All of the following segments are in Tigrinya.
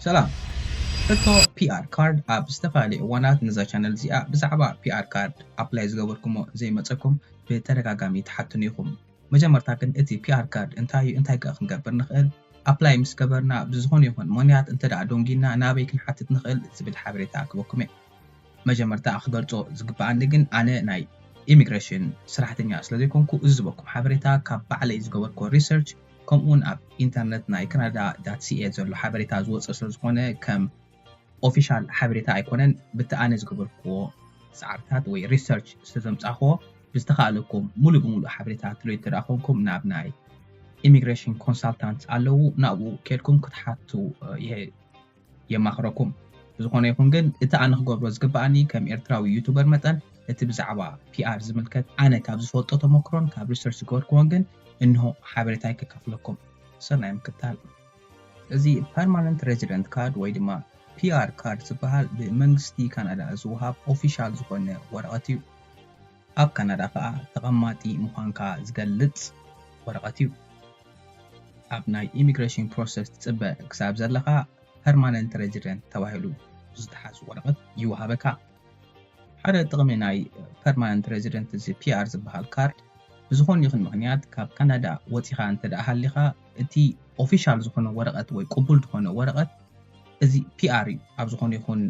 ሰላም። ሕቶ ፒኣር ካርድ። ኣብ ዝተፈላለዩ እዋናት ነዛ ቻነል እዚኣ ብዛዕባ ፒኣር ካርድ ኣፕላይ ዝገበርኩሞ ዘይመጸኩም ብተደጋጋሚ ትሓቱኒ ኢኹም። መጀመርታ ግን እቲ ፒኣር ካርድ እንታይ እዩ፣ እንታይ ከ ክንገብር ንኽእል፣ ኣፕላይ ምስ ገበርና ብዝኾነ ይኹን ምኽንያት እንተ ደኣ ደንጊና ናበይ ክንሓትት ንኽእል ዝብል ሓበሬታ ክበኩም እየ። መጀመርታ ክገልጾ ዝግብኣኒ ግን ኣነ ናይ ኢሚግሬሽን ስራሕተኛ ስለ ዘይኮንኩ እዚ ዝበኩም ሓበሬታ ካብ ባዕለይ ዝገበርኮ ሪሰርች ከምኡውን ኣብ ኢንተርነት ናይ ካናዳ ዳት ሲኤ ዘሎ ሓበሬታ ዝወፅእ ስለ ዝኾነ ከም ኦፊሻል ሓበሬታ ኣይኮነን። ብቲ ኣነ ዝገበርክዎ ፃዕርታት ወይ ሪሰርች ስለ ዘምፃእክዎ ብዝተኻእለኩም ሙሉ ብሙሉ ሓበሬታ ትደልዩ እንተ ደኣ ኮንኩም ናብ ናይ ኢሚግሬሽን ኮንሳልታንት ኣለዉ፣ ናብኡ ከድኩም ክትሓቱ የማኽረኩም። ብዝኾነ ይኹን ግን እቲ ኣነ ክገብሮ ዝግብኣኒ ከም ኤርትራዊ ዩቱበር መጠን እቲ ብዛዕባ ፒኣር ዝምልከት ኣነ ካብ ዝፈልጦ ተመክሮን ካብ ሪሰርች ዝገበርክዎን ግን እንሆ ሓበሬታይ ከካፍለኩም። ሰናይ ምክታል። እዚ ፐርማነንት ሬዚደንት ካርድ ወይ ድማ ፒኣር ካርድ ዝበሃል ብመንግስቲ ካናዳ ዝወሃብ ኦፊሻል ዝኾነ ወረቐት እዩ። ኣብ ካናዳ ከኣ ተቐማጢ ምዃንካ ዝገልጽ ወረቐት እዩ። ኣብ ናይ ኢሚግሬሽን ፕሮሰስ ትጽበ ክሳብ ዘለኻ ፐርማነንት ሬዚደንት ተባሂሉ ዝተሓዝ ወረቐት ይወሃበካ። ሓደ ጥቕሚ ናይ ፐርማነንት ሬዚደንት እዚ ፒኣር ዝበሃል ካርድ ብዝኾነ ይኹን ምኽንያት ካብ ካናዳ ወጺኻ እንተ ደኣ ሃሊኻ እቲ ኦፊሻል ዝኾነ ወረቐት ወይ ቅቡል ዝኾነ ወረቐት እዚ ፒኣር እዩ። ኣብ ዝኾነ ይኹን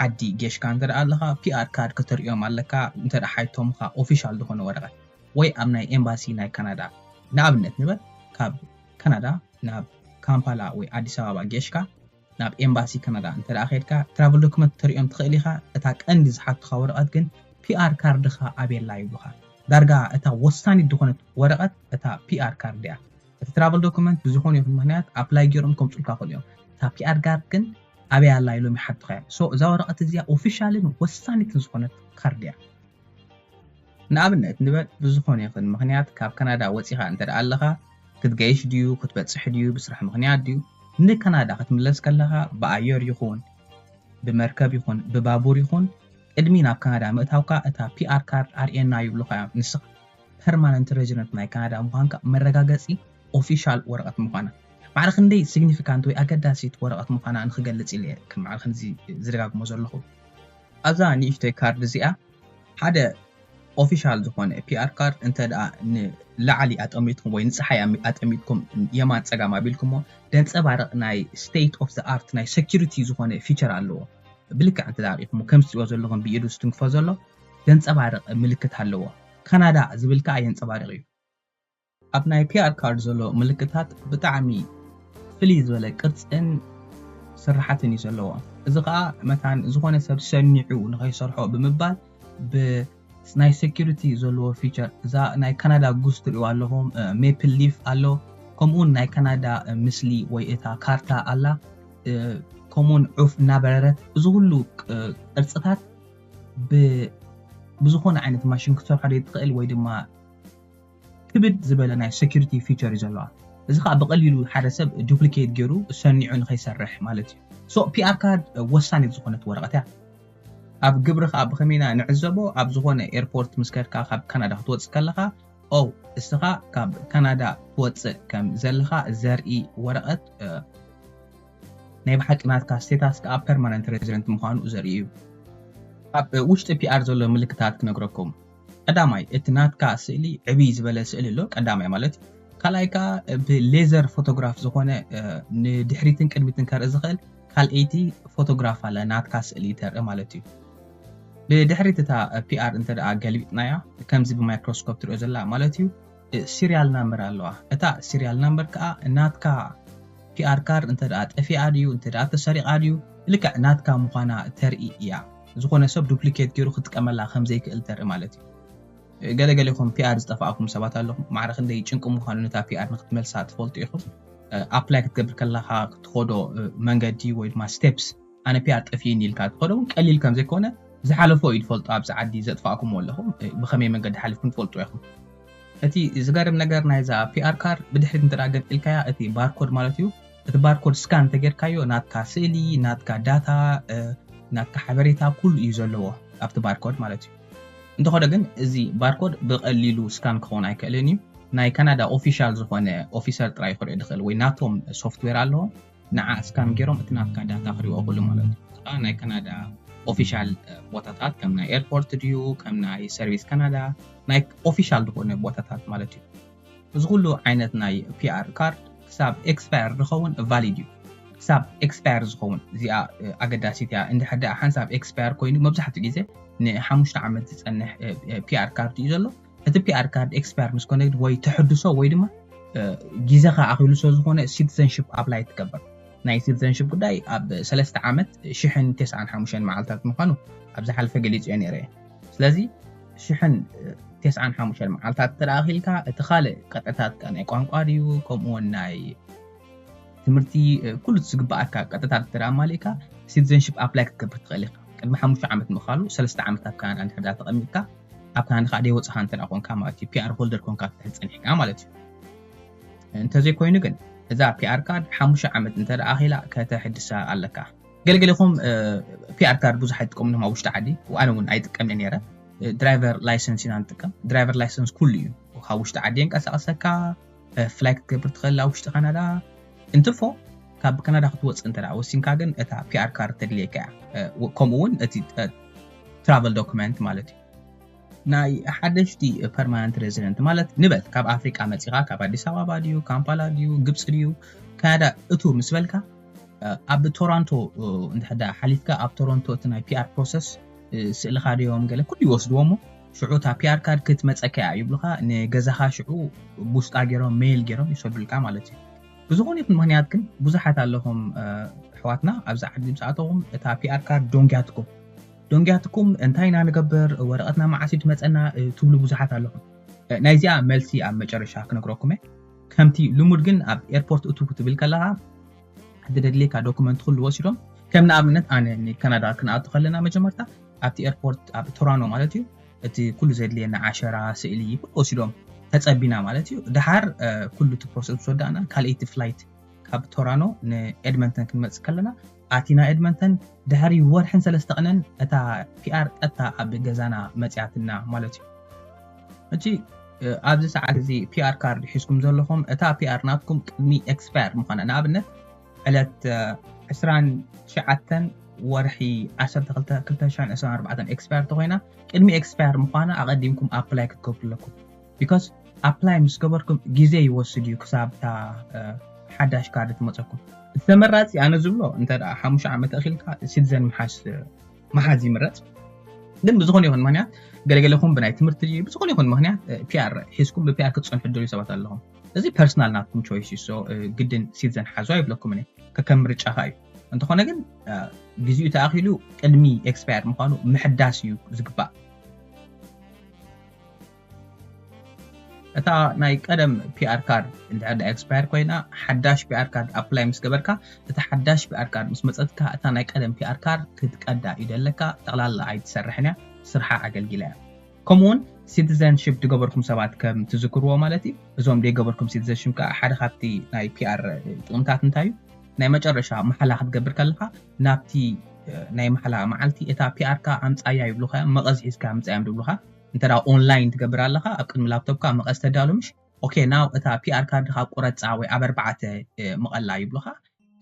ዓዲ ጌሽካ እንተ ደኣ ኣለኻ ፒኣር ካርድ ከተርእዮም ኣለካ። እንተ ደኣ ሓይቶምኻ ኦፊሻል ዝኾነ ወረቐት ወይ ኣብ ናይ ኤምባሲ ናይ ካናዳ ንኣብነት ንበል ካብ ካናዳ ናብ ካምፓላ ወይ ኣዲስ ኣበባ ጌሽካ ናብ ኤምባሲ ካናዳ እንተ ደኣ ከድካ ትራቨል ዶክመንት ተርእዮም ትኽእል ኢኻ። እታ ቀንዲ ዝሓቱኻ ወረቐት ግን ፒኣር ካርድኻ ኣበየላ ይብሉኻ። ዳርጋ እታ ወሳኒት ዝኾነት ወረቐት እታ ፒኣር ካርድ እያ። እቲ ትራቨል ዶክመንት ብዝኾነ ይኹን ምኽንያት ኣፕላይ ገይሮም ከምፁልካ ክእሉ እዮም። እታ ፒኣር ካርድ ግን ኣበይ ኣላ ኢሎም ይሓቱኻ እዮም። ሶ እዛ ወረቐት እዚኣ ኦፊሻልን ወሳኒትን ዝኾነት ካርድ እያ። ንኣብነት ንበል ብዝኾነ ይኹን ምኽንያት ካብ ካናዳ ወፂኻ እንተ ደኣ ኣለኻ ክትገይሽ ድዩ ክትበፅሕ ድዩ ብስራሕ ምኽንያት ድዩ ንካናዳ ክትምለስ ከለኻ ብኣየር ይኹን ብመርከብ ይኹን ብባቡር ይኹን ቅድሚ ናብ ካናዳ ምእታውካ እታ ፒኣር ካርድ ኣርእየና ይብሉኻ እዮም። ንስኻ ፐርማነንት ሬዚደንት ናይ ካናዳ ምዃንካ መረጋገፂ ኦፊሻል ወረቐት ምዃና ማዕረ ክንደይ ሲግኒፊካንት ወይ ኣገዳሲት ወረቐት ምዃና ንክገልፅ ኢለ ከም ማዕረ ክንዚ ዝደጋግሞ ዘለኹ ኣብዛ ንእሽተይ ካርድ እዚኣ ሓደ ኦፊሻል ዝኾነ ፒኣር ካርድ እንተ ደኣ ንላዕሊ ኣጠሚትኩም ወይ ንፀሓይ ኣሚ- ኣጠሚትኩም የማን ፀጋም ኣቢልኩሞ ደንፀባርቕ ናይ ስቴት ኦፍ ዘ ኣርት ናይ ሴኪሪቲ ዝኾነ ፊቸር ኣለዎ። ብልክዕ እንተ ደኣ ርኢኹሞ ከም ዝትሪእዎ ዘለኹም ብኢዱ ዝትንክፎ ዘሎ ደንፀባርቕ ምልክት ኣለዎ። ካናዳ ዝብል ከኣ የንፀባርቕ እዩ። ኣብ ናይ ፒኣር ካርድ ዘሎ ምልክታት ብጣዕሚ ፍልይ ዝበለ ቅርፅን ስርሓትን እዩ ዘለዎ። እዚ ከዓ መታን ዝኾነ ሰብ ሰኒዑ ንኸይሰርሖ ብምባል ብ ናይ ሴኪሪቲ ዘለዎ ፊቸር እዛ ናይ ካናዳ ጉስ ትሪእዋ ኣለኹም ሜፕል ሊፍ ኣሎ ከምኡውን ናይ ካናዳ እ፣ ምስሊ ወይ እታ ካርታ ኣላ እ፣ ከምኡውን ዑፍ እናበረረት እዚ ኩሉ ቅ- ቅርፅታት ብ- ብዝኾነ ዓይነት ማሽን ክትሰርሖ ዘይትኽእል ወይ ድማ ክብድ ዝበለ ናይ ሴኪሪቲ ፊቸር እዩ ዘለዋ። እዚ ከዓ ብቐሊሉ ሓደ ሰብ ዱፕሊኬት ገይሩ ሰኒዑ ንኸይሰርሕ ማለት እዩ። ሶ ፒኣር ካርድ ወሳኒት ዝኾነት ወረቐት እያ። ኣብ ግብሪ ከዓ ብኸመይና ንዕዘቦ ኣብ ዝኾነ ኤርፖርት ምስ ከድካ ካብ ካናዳ ክትወፅእ ከለኻ ኦ እስኻ ካብ ካናዳ ትወፅእ ከም ዘለኻ ዘርኢ ወረቐት እ፣ ናይ ብሓቂ ናትካ ስቴታስ ከዓ ፐርማነንት ሬዚደንት ምዃኑ ዘርኢ እዩ። ኣብ ውሽጢ ፒኣር ዘሎ ምልክታት ክነግረኩም። ቀዳማይ እቲ ናትካ ስእሊ ዕብይ ዝበለ ስእሊ ኣሎ ቀዳማይ ማለት እዩ። ካልኣይ ከዓ ብሌዘር ፎቶግራፍ ዝኾነ እ፣ ንድሕሪትን ቅድሚትን ከርኢ ዝኽእል ካልኣይቲ ፎቶግራፍ ኣለ ናትካ ስእሊ ተርኢ ማለት እዩ። ብድሕሪት እታ ፒኣር እንተ ደኣ ገልቢጥናያ ከምዚ ብማይክሮስኮፕ ትሪኦ ዘላ ማለት እዩ ሲሪያል ናምበር ኣለዋ። እታ ሲሪያል ናምበር ከዓ ናትካ ፒኣር ካርድ እንተ ደኣ ጠፊኣ ድዩ እንተ ደኣ ተሰሪቓ ድዩ ልክዕ ናትካ ምዃና ተርኢ እያ። ዝኾነ ሰብ ዱፕሊኬት ገይሩ ክጥቀመላ ከም ዘይክእል ተርኢ ማለት እዩ። ገለገሌኹም ፒኣር ዝጠፋእኩም ሰባት ኣለኹም። ማዕረ ክንደይ ጭንቂ ምዃኑ ነታ ፒኣር ንክትመልሳ ትፈልጡ ኢኹም። ኣፕላይ ክትገብር ከለኻ ክትኸዶ መንገዲ ወይ ድማ ስቴፕስ ኣነ ፒኣር ጠፊእኒ ኢልካ ትኸዶ እውን ቀሊል ከም ዘይኮነ ዝሓለፎ እዩ ትፈልጡ ኣብዚ ዓዲ ዘጥፋእኩምዎ ኣለኹም ብኸመይ መንገዲ ሓሊፍኩም ትፈልጡ ኢኹም። እቲ ዝገርም ነገር ናይዛ ፒኣር ካርድ ብድሕሪት እንተ ገንጢልካያ እቲ ባርኮድ ማለት እዩ እቲ ባርኮድ ስካን እንተጌርካዮ ናትካ ስእሊ ናትካ ዳታ ናትካ ሓበሬታ ኩሉ እዩ ዘለዎ ኣብቲ ባርኮድ ማለት እዩ። እንተኾነ ግን እዚ ባርኮድ ብቐሊሉ ስካን ክኸውን ኣይክእልን እዩ። ናይ ካናዳ ኦፊሻል ዝኾነ ኦፊሰር ጥራይ ክሪኦ ዝኽእል ወይ ናቶም ሶፍትዌር ኣለዎም። ንዓ ስካን ገይሮም እቲ ናትካ ዳታ ክሪኦ ክእሉ ማለት እዩ። ከዓ ናይ ካናዳ ኦፊሻል ቦታታት ከም ናይ ኤርፖርት ድዩ፣ ከም ናይ ሰርቪስ ካናዳ፣ ናይ ኦፊሻል ዝኾነ ቦታታት ማለት እዩ። እዚ ኩሉ ዓይነት ናይ ፒኣር ካርድ ክሳብ ኤክስፓየር ዝኸውን ቫሊድ እዩ። ክሳብ ኤክስፓየር ዝኸውን እዚኣ ኣገዳሲት እያ። እንድሕር ደኣ ሓንሳብ ኤክስፓየር ኮይኑ መብዛሕትኡ ግዜ ንሓሙሽተ ዓመት ዝፀንሕ ፒኣር ካርድ እዩ ዘሎ። እቲ ፒኣር ካርድ ኤክስፓየር ምስ ኮነ ወይ ተሕድሶ ወይ ድማ ግዜኻ ኣኺሉ ስለ ዝኾነ ሲቲዘንሽፕ ኣፕላይ ትገብር። ናይ ሲቲዘንሽፕ ጉዳይ ኣብ ሰለስተ ዓመት ሽሕን ተስዓን ሓሙሽተን መዓልታት ምዃኑ ኣብ ዝሓለፈ ገሊጽ እየ ነይረ። ስለዚ ሽሕን ተስዓን ሓሙሽተን መዓልታት እንተ ኣኺልካ እቲ ካልእ ቀጠታት ናይ ቋንቋ ድዩ ከምኡ እውን ናይ ትምህርቲ ኩሉ ዝግባኣካ ቀጠታት እንተ ኣማሊእካ ሲቲዘንሽፕ ኣፕላይ ክትገብር ትኽእል ኢኻ። ቅድሚ ሓሙሽተ ዓመት ምኻሉ ሰለስተ ዓመት ኣብ ካናዳ እንድሕር ተቐሚጥካ ኣብ ካናዳ ከዓ ደይወፅኻ እንተ ኮንካ ማለት እዩ። ፒኣር ሆልደር ኮንካ ክትሕዝ ፀኒሕካ ማለት እዩ። እንተዘይኮይኑ ግን እዛ ፒኣር ካርድ ሓሙሽተ ዓመት እንተ ኣኺላ ከተሕድሳ ኣለካ። ገለገለኹም ፒኣር ካርድ ብዙሕ ኣይጥቀሙን ኣብ ውሽጢ ዓዲ፣ ኣነ እውን ኣይጥቀምን ነይረ። ድራይቨር ላይሰንስ ኢና ንጥቀም። ድራይቨር ላይሰንስ ኩሉ እዩ ካብ ውሽጢ ዓዲ የንቀሳቐሰካ። ፍላይ ክትገብር ትኽእል ኣብ ውሽጢ ካናዳ እንትፎ ካብ ካናዳ ክትወፅእ እንተ ወሲንካ ግን እታ ፒኣር ካርድ ተድልየካ እያ። ከምኡ እውን እቲ ትራቨል ዶክመንት ማለት እዩ። ናይ ሓደሽቲ ፐርማነንት ሬዚደንት ማለት ንበል ካብ ኣፍሪቃ መፂኻ ካብ ኣዲስ ኣበባ ድዩ ካምፓላ ድዩ ግብፂ ድዩ ካናዳ እቱ ምስ በልካ ኣብ ቶሮንቶ እንድሕዳ ሓሊፍካ ኣብ ቶሮንቶ እቲ ናይ ፒኣር ፕሮሰስ ስእልኻ ድዮም ገለ ኩሉ ይወስድዎ እሞ ሽዑ እታ ፒኣር ካርድ ክትመፀካ እያ ይብሉኻ። ንገዛኻ ሽዑ ቡስጣ ገይሮም ሜይል ገይሮም ይሰዱልካ ማለት እዩ። ብዝኾነ ይኹን ምክንያት ግን ብዙሓት ኣለኹም ኣሕዋትና ኣብዚ ዓዲ ምስ ኣተኹም እታ ፒኣር ካርድ ዶንጊያትኩም ዶንጊያትኩም እንታይ ኢና ንገብር ወረቐትና መዓስ እዩ ትመፀና ትብሉ ብዙሓት ኣለኹም። ናይዚኣ መልሲ ኣብ መጨረሻ ክነግረኩም እየ። ከምቲ ልሙድ ግን ኣብ ኤርፖርት እቱ ክትብል ከለኻ እቲ ደድልየካ ዶክመንት ኩሉ ወሲዶም ከም ንኣብነት ኣነ ንካናዳ ክንኣቱ ከለና መጀመርታ ኣብቲ ኤርፖርት ኣብ ቶራኖ ማለት እዩ እቲ ኩሉ ዘድልየና ዓሸራ ስእሊ ኩሉ ወሲዶም ተፀቢና ማለት እዩ። ድሓር ኩሉ እቲ ፕሮሰስ ምስ ወዳእና ካልኣይቲ ፍላይት ካብ ቶራኖ ንኤድመንተን ክንመፅእ ከለና ኣቲና ኤድመንተን ድሕሪ ወርሕን ሰለስተ ቅነን እታ ፒኣር ቀጥታ ኣብ ገዛና መፅያትና ማለት እዩ። ሕጂ ኣብዚ ሰዓት እዚ ፒኣር ካርድ ሒዝኩም ዘለኹም እታ ፒኣር ናትኩም ቅድሚ ኤክስፓየር ምዃና ንኣብነት ዕለት ዕስራን ትሽዓተን ወርሒ ዓሰርተ ክልተ ክልተ ሽሕን ዕስራን ኣርባዕተን ኤክስፓየር ተኮይና ቅድሚ ኤክስፓየር ምዃና ኣቐዲምኩም ኣፕላይ ክትገብሩ ኣለኩም። ቢካዝ ኣፕላይ ምስ ገበርኩም ግዜ ይወስድ እዩ ክሳብ እታ ሓዳሽ ካርድ ትመፀኩም። እቲ ተመራፂ ኣነ ዝብሎ እንተ ሓሙሽተ ዓመት ኣኺልካ ሲቲዘን ምሓዝ ምሓዝ ይምረፅ። ግን ብዝኾነ ይኹን ምክንያት ገለገለኹም ብናይ ትምህርቲ ብዝኾነ ይኹን ምክንያት ፒኣር ሒዝኩም ብፒኣር ክትፀንሑ ትደልዩ ሰባት ኣለኹም። እዚ ፐርሰናል ናትኩም ቾይስ እዩ። ግድን ሲቲዘን ሓዙ ኣይብለኩም እኔ ከከም ምርጫኻ እዩ። እንተኾነ ግን ግዜኡ ተኣኺሉ ቅድሚ ኤክስፓየር ምዃኑ ምሕዳስ እዩ ዝግባእ። እታ ናይ ቀደም ፒኣር ካርድ እንድሕር ዳ ኤክስፓየር ኮይና ሓዳሽ ፒኣር ካርድ ኣፕላይ ምስ ገበርካ እታ ሓዳሽ ፒኣር ካርድ ምስ መፀትካ እታ ናይ ቀደም ፒኣር ካርድ ክትቀዳ እዩ ደለካ። ጠቕላላ ኣይትሰርሕን እያ፣ ስርሓ ኣገልጊላ እያ። ከምኡውን ሲቲዘንሽፕ ዝገበርኩም ሰባት ከም ትዝክርዎ ማለት እዩ። እዞም ዘይገበርኩም ሲቲዘንሽፕ ከዓ ሓደ ካብቲ ናይ ፒኣር ጥቕምታት እንታይ እዩ? ናይ መጨረሻ መሓላ ክትገብር ከለካ ናብቲ ናይ መሓላ መዓልቲ እታ ፒኣርካ ኣምፃያ ይብሉካ፣ መቐዝ ሒዝካ ኣምፃያ እዮም ዝብሉካ። እንተ ኦንላይን ትገብር ኣለኻ ኣብ ቅድሚ ላፕቶፕካ መቐስ ተዳሉ ምሽ ኦኬ ናው እታ ፒኣር ካርድካ ቁረፃ ወይ ኣብ ኣርባዕተ ምቐላ ይብሉኻ።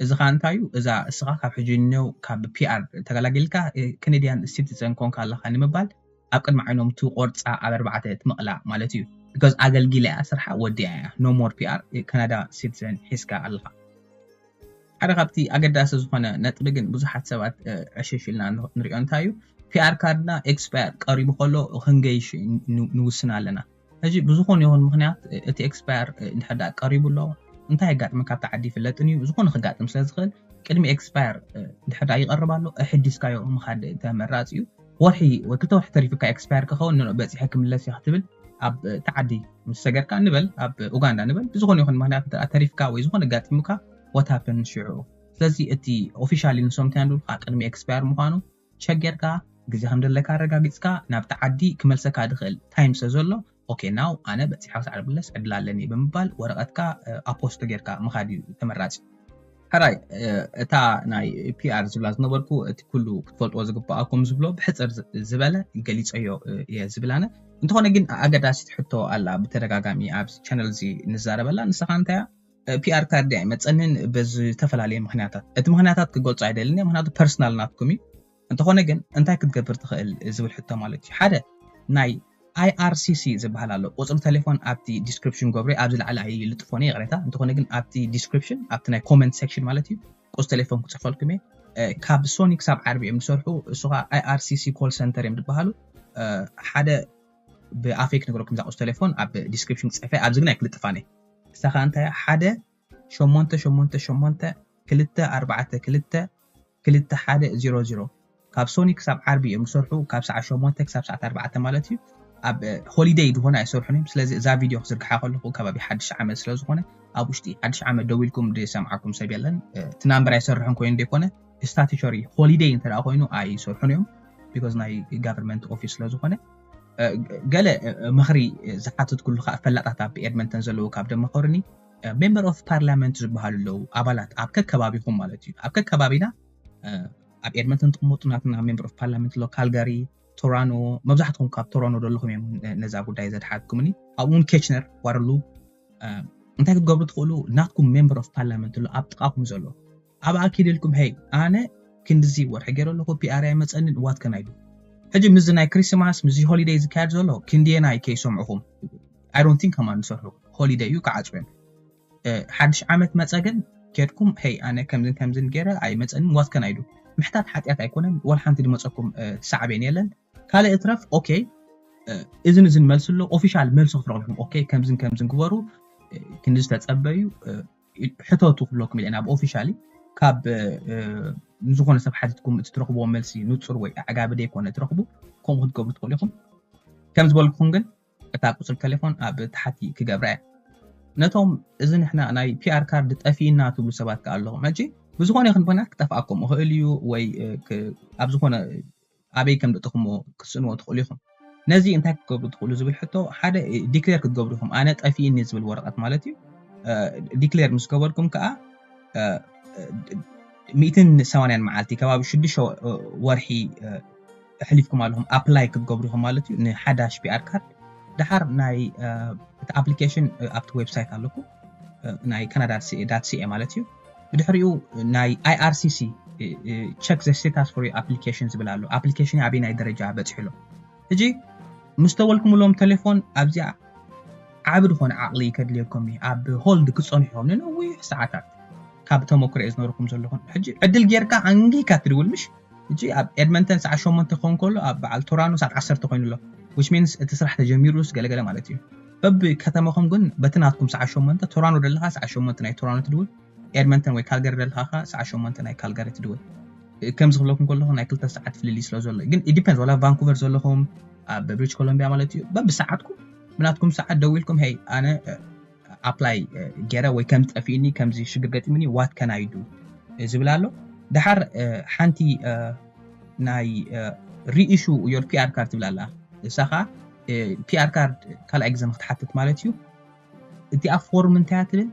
እዚ ኸዓ እንታይ እዩ? እዛ እስኻ ካብ ሕጂ ንኔው ካብ ፒኣር ተገላጊልካ ከነድያን ሲቲዘን ኮንካ ኣለኻ ንምባል ኣብ ቅድሚ ዓይኖም ትቆርፃ ኣብ ኣርባዕተ ትምቕላ ማለት እዩ። ቢካዝ ኣገልጊላ እያ ስርሓ ወዲኣ እያ። ኖ ሞር ፒኣር ካናዳ ሲቲዘን ሒዝካ ኣለኻ። ሓደ ካብቲ ኣገዳሲ ዝኾነ ነጥቢ ግን ብዙሓት ሰባት ዕሽሽ ኢልና ንሪኦ እንታይ እዩ ፒኣር ካርድና ኤክስፓየር ቀሪቡ ከሎ ክንገይሽ ንውስን ኣለና። ሕጂ ብዝኾነ ይኹን ምኽንያት እቲ ኤክስፓየር እንድሕር ደኣ ቀሪቡ ኣሎ እንታይ የጋጥመካ ኣብቲ ዓዲ ይፍለጥን እዩ። ዝኾነ ክጋጥም ስለ ዝኽእል ቅድሚ ኤክስፓየር እንድሕር ደኣ ይቐርብ ኣሎ ኣሕዲስካዮ ምኻድ ተመራፂ እዩ። ወርሒ ወይ ክልተ ወርሒ ተሪፉካ ኤክስፓየር ክኸውን ንኖ በፂሐ ክምለስ እየ ክትብል ኣብ ተዓዲ ምስ ሰገርካ ንበል ኣብ ኡጋንዳ ንበል ብዝኾነ ይኹን ምኽንያት እንተ ተሪፍካ ወይ ዝኾነ ኣጋጢሙካ ወታፕን ሽዑ። ስለዚ እቲ ኦፊሻሊ ንሶም እንታይ ንብሉካ ቅድሚ ኤክስፓየር ምዃኑ ቸክ ጌርካ ግዜ ከም ዘለካ ኣረጋጊፅካ ናብቲ ዓዲ ክመልሰካ ዝኽእል ታይም ስለ ዘሎ ኦኬ ናው ኣነ በፂሐ ክሳዕ ድምለስ ዕድል ኣለኒ ብምባል ወረቐትካ ኣፖስቶ ጌርካ ምኻድ እዩ ተመራፂ። ሕራይ እታ ናይ ፒኣር ዝብላ ዝነበርኩ እቲ ኩሉ ክትፈልጥዎ ዝግበኣኩም ዝብሎ ብሕፅር ዝበለ ገሊፀዮ እየ ዝብል ኣነ። እንተኾነ ግን ኣገዳሲት ሕቶ ኣላ ብተደጋጋሚ ኣብዚ ቻነል እዚ ንዛረበላ ንስኻ እንታይ እያ ፒኣር ካርድ ኣይመፀንን ብዝተፈላለየ ምክንያታት። እቲ ምክንያታት ክገልፆ ኣይደልን እየ፣ ምክንያቱ ፐርሰናል ናትኩም እዩ። እንተኾነ ግን እንታይ ክትገብር ትኽእል ዝብል ሕቶ ማለት እዩ። ሓደ ናይ ኣይኣርሲሲ ዝበሃል ኣሎ። ቁፅሪ ቴሌፎን ኣብቲ ዲስክሪፕሽን ገብረ ኣብዚ ላዕሊ ኣይልጥፎን እየ፣ ይቕሬታ። እንተኾነ ግን ኣብቲ ዲስክሪፕሽን፣ ኣብቲ ናይ ኮመንት ሴክሽን ማለት እዩ፣ ቁፅሪ ቴሌፎን ክፅሕፈልኩም እየ። ካብ ሶኒ ክሳብ ዓርቢ እዮም ዝሰርሑ። እሱ ከዓ ኣይኣርሲሲ ኮል ሰንተር እዮም ዝበሃሉ። ሓደ ብኣፈይ ክነግረኩም፣ እዛ ቁፅሪ ቴሌፎን ኣብ ዲስክሪፕሽን ክፅሕፈ፣ ኣብዚ ግን ኣይክልጥፋን እየ። እሳ ከዓ እንታይ እያ? ሓደ ሸሞንተ ሸሞንተ ሸሞንተ ክልተ ኣርባዕተ ክልተ ክልተ ሓደ ዜሮ ዜሮ። ካብ ሶኒ ክሳብ ዓርቢ እዮም ዝሰርሑ፣ ካብ ሰዓት ሸሞንተ ክሳብ ሰዓት ኣርባዕተ ማለት እዩ። ኣብ ሆሊደይ ዝኾነ ኣይሰርሑን እዮም። ስለዚ እዛ ቪድዮ ክዝርግሓ ከለኹ ከባቢ ሓድሽ ዓመት ስለ ዝኾነ፣ ኣብ ውሽጢ ሓድሽ ዓመት ደዊልኩም ዝሰምዓኩም ሰብ የለን። እቲ ናምበር ኣይሰርሕን ኮይኑ ዘይኮነ፣ ስታቱቶሪ ሆሊደይ እንተ ኮይኑ ኣይሰርሑን እዮም፣ ቢኮዝ ናይ ጋቨርንመንት ኦፊስ ስለ ዝኾነ። ገለ ምኽሪ ዝሓትት ኩሉ ከዓ ፈላጣት ኣብ ኤድመንተን ዘለዉ ካብ ደመኸሩኒ፣ ሜምበር ኦፍ ፓርላመንት ዝበሃሉ ኣለዉ፣ ኣባላት ኣብ ከከባቢኹም ማለት እዩ። ኣብ ከከባቢና ኣብ ኤድመንተን ትቕመጡ ናትና ሜምበር ኦፍ ፓርላመንት ኣሎ፣ ካልጋሪ፣ ቶራኖ፣ መብዛሕትኹም ካብ ቶራኖ ዘለኹም እዮም ነዛ ጉዳይ ዘድሓትኩምኒ። ኣብኡ እውን ኬችነር ዋርሉ። እንታይ ክትገብሩ ትኽእሉ? ናትኩም ሜምበር ኦፍ ፓርላመንት ኣሎ ኣብ ጥቓኹም ዘሎ፣ ኣብኣ ኪድልኩም፣ ሄይ፣ ኣነ ክንድዚ ወርሒ ገይረ ኣለኹ፣ ፒኣር ኣይመፀንን፣ ዋት ከናይ ዱ? ሕጂ ምዚ ናይ ክሪስማስ፣ ምዚ ሆሊደይ ዝካየድ ዘሎ ክንድየናይ ከይሰምዑኹም? ኣይ ዶንት ቲንክ ከማን ዝሰርሑ፣ ሆሊደይ እዩ፣ ክዓፅው እዮም። ሓድሽ ዓመት መፀ ግን ኬድኩም፣ ሄይ፣ ኣነ ከምዝን ከምዝን ገይረ ኣይመፀንን፣ ዋት ከናይ ዱ? ምሕታት ሓጢኣት ኣይኮነን፣ ወላ ሓንቲ ዝመፀኩም ሳዕቤን የለን። ካልእ እትረፍ፣ ኦኬ፣ እዝን እዝን መልሲ ኣሎ፣ ኦፊሻል መልሲ ክትረኽቡ ኢኹም። ኦኬ፣ ከምዝን ከምዝን ግበሩ፣ ክንዲ ዝተጸበዩ ሕተቱ ክብለኩም ኢለ ናብ ኦፊሻሊ ካብ ንዝኾነ ሰብ ሓቲትኩም እቲ ትረኽብዎ መልሲ ንጹር ወይ ኣዕጋቢ ደይኮነ ትረኽቡ፣ ከምኡ ክትገብሩ ትኽእሉ ኢኹም። ከም ዝበልኩኹም ግን እታ ቁጽሪ ቴሌፎን ኣብ ታሕቲ ክገብራ እየ። ነቶም እዚ ንሕና ናይ ፒኣር ካርድ ጠፊእና ትብሉ ሰባት ከኣ ኣለኹም። ሕጂ ብዝኾነ ይኹን ምኽንያት ክጠፍኣኩም ይኽእል እዩ ወይ ኣብ ዝኾነ ኣበይ ከም ዘእተኹምዎ ክትስእንዎ ትኽእሉ ኢኹም። ነዚ እንታይ ክትገብሩ ትኽእሉ ዝብል ሕቶ፣ ሓደ ዲክሌር ክትገብሩ ኢኹም። ኣነ ጠፊእኒ ዝብል ወረቐት ማለት እዩ። ዲክሌር ምስ ገበርኩም ከኣ ሚእትን ሰማንያን መዓልቲ፣ ከባቢ ሽዱሽተ ወርሒ ኣሕሊፍኩም ኣለኹም ኣፕላይ ክትገብሩ ኢኹም ማለት እዩ ንሓዳሽ ፒኣር ካርድ። ደሓር ናይ እቲ ኣፕሊኬሽን ኣብቲ ዌብሳይት ኣለኩ ናይ ካናዳ ዳት ሲኤ ማለት እዩ። ብድሕሪኡ ናይ ኣይኣርሲሲ ቸክ ዘ ስቴታስ ፎር ኣፕሊኬሽን ዝብል ኣሎ። ኣፕሊኬሽን ኣበይ ናይ ደረጃ በፂሑ ኣሎ። ሕጂ ምስ ተበልኩምሎም ቴሌፎን ኣብዚኣ ዓቢ ዝኾነ ዓቕሊ ከድልየኩም እዩ። ኣብ ሆልድ ክጸንሑ እዮም ንነዊሕ ሰዓታት። ካብ ተመክሮ እየ ዝነግረኩም ዘለኹም። ሕጂ ዕድል ጌርካ ኣንጊካ ትድውል ምሽ? ሕጂ ኣብ ኤድመንተን ሰዓት ሸሞንተ ክኸውን ከሎ ኣብ በዓል ቶራኖ ሰዓት ዓሰርተ ኮይኑ ኣሎ። ዊች ሚንስ እቲ ስራሕ ተጀሚሩስ ገለገለ ማለት እዩ። በብከተማኹም ግን በቲ ናትኩም ሰዓት ሸሞንተ፣ ቶራኖ ደለኻ ሰዓት ሸሞንተ ናይ ቶራኖ ትድውል፣ ኤድመንተን ወይ ካልጋሪ ደለኻ ከዓ ሰዓት ሸሞንተ ናይ ካልጋሪ ትድውል። ከምዚ ክብለኩም ከለኹ ናይ ክልተ ሰዓት ፍልልይ ስለ ዘሎ ግን ዲፐንስ ዋላ ቫንኩቨር ዘለኹም ኣብ ብሪትሽ ኮሎምቢያ ማለት እዩ በብሰዓትኩም ብናትኩም ሰዓት ደዊልኩም ሄይ ኣነ ኣፕላይ ገይረ ወይ ከም ጠፊእኒ ከምዚ ሽግር ገጢምኒ ዋት ከናይዱ ዝብል ኣሎ። ደሓር ሓንቲ ናይ ሪኢሹ ዮር ፒኣር ካርድ ትብል ኣላ። እሳ ከዓ ፒኣር ካርድ ካልኣይ ግዜ ንክትሓትት ማለት እዩ። እቲኣ ፎርም እንታይ እያ ትብል?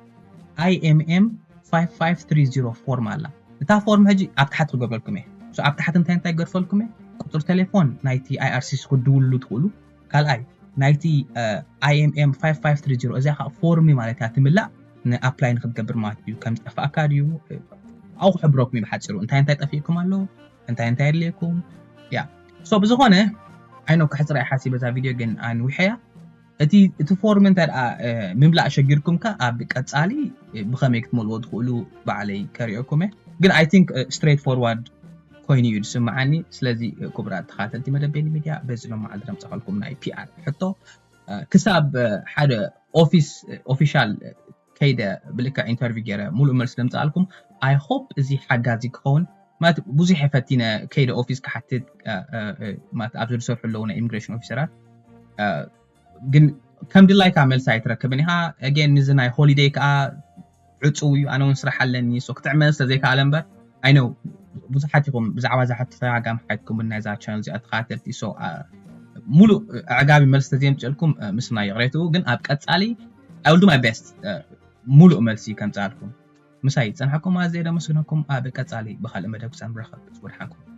ኣይኤምኤም ፋይቭ ፋይቭ ትሪ ዚሮ ፎርም ኣላ። እታ ፎርም ሕጂ ኣብ ታሕቲ ክገብረልኩም እየ። ኣብ ታሕቲ እንታይ እንታይ ክገድፈልኩም እየ? ቁፅሪ ቴሌፎን ናይቲ ኣይኣርሲሲ ክትድውልሉ ትኽእሉ። ካልኣይ ናይቲ ኣይኤምኤም ፋይቭ ፋይቭ ትሪ ዚሮ እዚኣ ከዓ ፎርም ማለት እያ ትምላእ ንኣፕላይ ንክትገብር ማለት እዩ። ከም ዝጠፋእካ ድዩ ኣብኡ ክሕብረኩም እዩ ብሓፂሩ እንታይ እንታይ ጠፊእኩም ኣሎ እንታይ እንታይ የድልየኩም ያ ሶ ብዝኾነ ኣይኖ ክሕፅራ ይሓሲበ እዛ ቪድዮ ግን ኣንዊሐያ እቲ እቲ ፎርም እንተ ደኣ ምምላእ ሸጊርኩም ከ ኣብ ቀጻሊ ብኸመይ ክትመልዎ ትኽእሉ ባዕለይ ከሪኦኩም እየ ግን I think straight forward ኮይኑ እዩ ዝስምዓኒ ስለዚ ክቡራት ተኻተልቲ መደብ ቤኒ ሚድያ በዚ ሎም መዓልቲ ዘምጻኸልኩም ናይ ፒኣር ሕቶ ክሳብ ሓደ ኦፊስ ኦፊሻል ከይደ ብልክዕ ኢንተርቪው ገይረ ሙሉእ መልሲ ዘምጻኣልኩም I hope እዚ ሓጋዚ ክኸውን ማለት ብዙሕ ፈቲነ ከይደ ኦፊስ ክሓትት ማለት ኣብዚ ዝሰርሑ ኣለዉ ናይ ኢሚግሬሽን ኦፊሰራት ግን ከም ድላይካ መልሲ ኣይትረክብን ኢኻ again ንዚ ናይ ሆሊደይ ከዓ ዕፁው እዩ ኣነ እውን ስራሕ ኣለኒ so ክትዕመን ስለ ዘይከኣለ እምበር I know ብዙሓት ኢኹም ብዛዕባ እዛ ሕቶ ተደጋጋሚ ሓትኩም ናይዛ ቻነል እዚኣ ተኸታተልቲ so ሙሉእ ኣዕጋቢ መልሲ ተዘየምፅልኩም ምስና ይቕሬትኡ ግን ኣብ ቀፃሊ I will do my best ሙሉእ መልሲ ከምፅኣልኩም ምሳይ ዝፀንሓኩም ኣዘየ ደመስግነኩም ኣብ ቀፃሊ ብካልእ መደብ ክሳብ ንራኸብ ብፅቡቅ ደሓንኩም